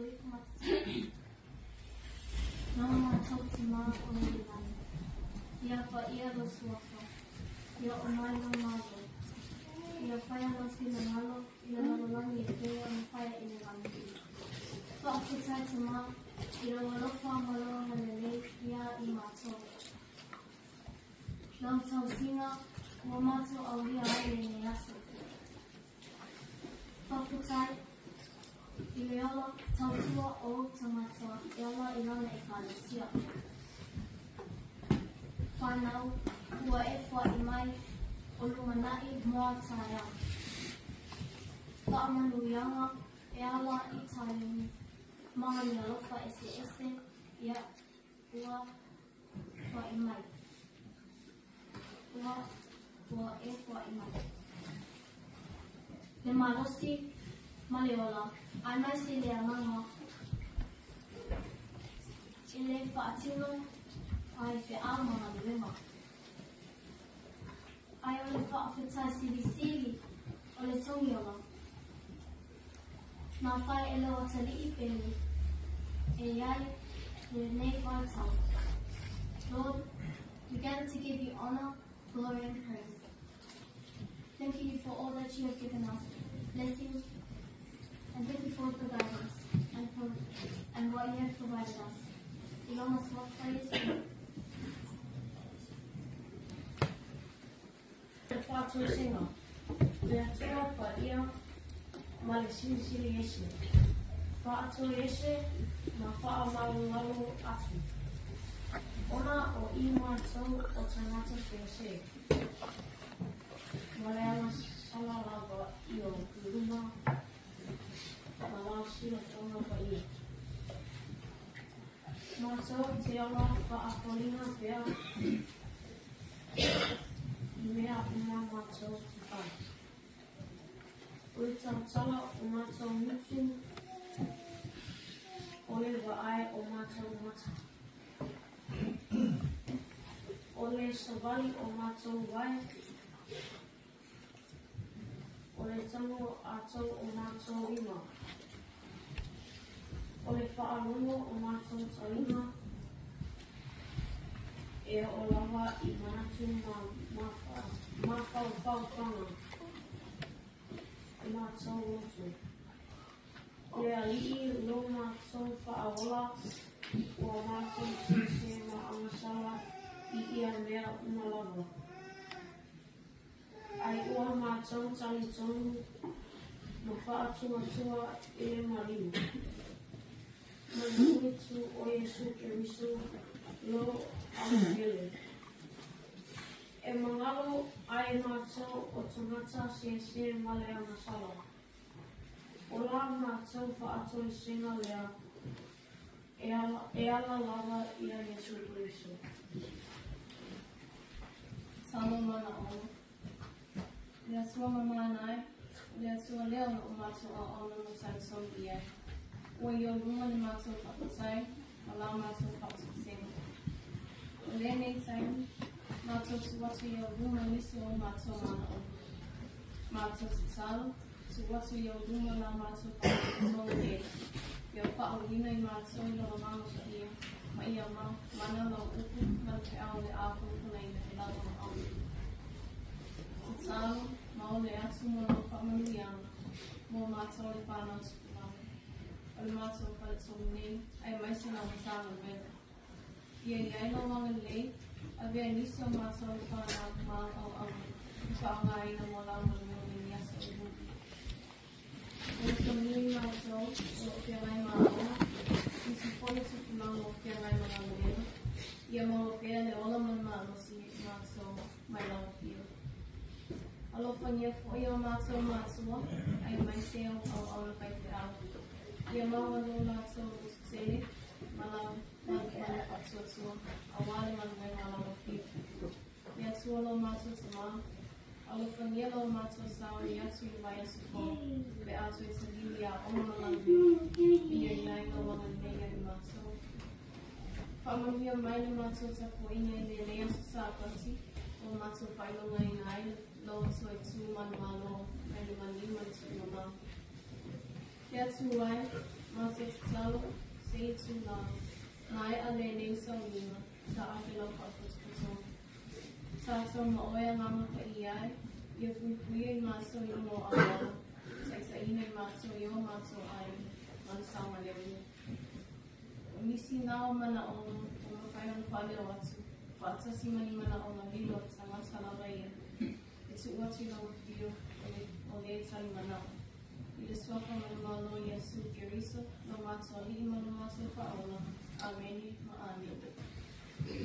Soifo ma Nā mātou te mā o le lani. Ia paia lo suafa. Ia o mai lo malo. Ia whaia lo finangalo i le lalolagi e pei ona faia i le lagi. Faafetai Tamā i lou alofa ma lou agalelei iā i mātou. Lau tausiga ua mātou aulia ai lenei aso. Faafetai i le ola tautua o ou tagata e ala i lana Ekalesia. Whānau, ua e foaʻi mai o lumanai mo a taeao. Faamanuiaga e ala i taimi ma ni alofa eseese ia ua foaʻi mai. Ua e foaʻi mai. Le malosi ma le ola, aemaise le agaga e le faatino ai feau ma galuega. Ae o le faafetai silisili o le togiola, na fai e lou atalii pele e i ai lenei vaitau. Lord, we gather to give you honor, glory and praise. Thank you for all that you have given us, blessings, and thank you for the guidance and what you have provided us. I lona suafa Iesu. Le faatoesega, Le Atua Paia ma le Silisili Ese, Faatoese ma faamalumalu atu, ona o i matou o tagata sese, ma le agasala lava i o luma ma lau silafaga paia. Matou te ola faafoliga pea i mea uma matou te fai. O le tautala o matou gutu, o le vaai o matou mata, o le savali o matou wae, o le tago atou o matou lima, o le faalogo o matou taliga e oo lava i manatu ma mafaufaufaga o matou loto. O le Alii lo matou faaola, ua matou sese ma agasala i ia mea uma lava. Ai ua matou talitonu ma faatuatua i le maliu ma le Spiritu o Iesu Keriso lo alahele. E magalo ai matou o tagata sese ma le agasala. O la matou faatoesega lea e ala lava ia Iesu Keriso. Samo manaʻo. Le Atua mamana e, o le Atua lea o lo o matou aoaoga ma talitonu i ai. Ua i ou luma le matou faafetai ma la matou faatoesega. O lenei taimi, matou tuu atu i ou luma nisi o matou manaʻo. Matou tatalo, tuu atu i ou luma la matou faapotopotoga nei. Ia faauuina i matou i lou Agaga Paia, ma ia mana lau upu ma le peʻa o le a fonofonoina i lau ʻaoʻao. Tatalo, maole atu mo lau faamanuiaga mo matou le whanau tupulaga. O le matou faletolu nei, aemaise lau Matagaluega. Ia i ai lau agalelei, avea nisi o matou le whanau ma au auauna e faaaogaina mo lau galuega i ni aso i luma. O le kamui matou o lo o feagai ma aoga, nisi foi o tupulaga o feagai ma galuega, ia maua pea le ola ma le malosi i matou mai lau afio. Alofagia foi o matou matua, aemaise o auauna faifeau. Ia maua lo latou lototele ma lau ma le faatuatua, aua le galuega a lau afio. Le Atua lo matou Tamā, alofagia lo matou saoli atu i le vaiaso fou, pe a toe taliu i aoga ma galuega, ia i ai lau agalelei ia i matou. Faamanuia mai le matou tapuaiga i lenei aso Sapati, ua matou faailogaina ai lou toe tu manumalo mai le maliu ma le tuumamao. Le Atua e, Matou tatalo, se i tulā, mae'a lenei sauliga, sa ave lau faapotopotoga. Tatou ma oe Agaga Paia e, ia puipuia i matou i luma o auala, taitaiina i matou i o matou aiga ma le saogalemu. O nisi na o manaoga ua mafai ona faaleo atu, faatasi ma ni manaoga lilo o le tagata lava ia, e tuu atu i lau afio o le tali manao. I le suafa ma le Malo o Iesu Keriso, lo matou Alii ma lo matou Faaola. Amene ma Amene.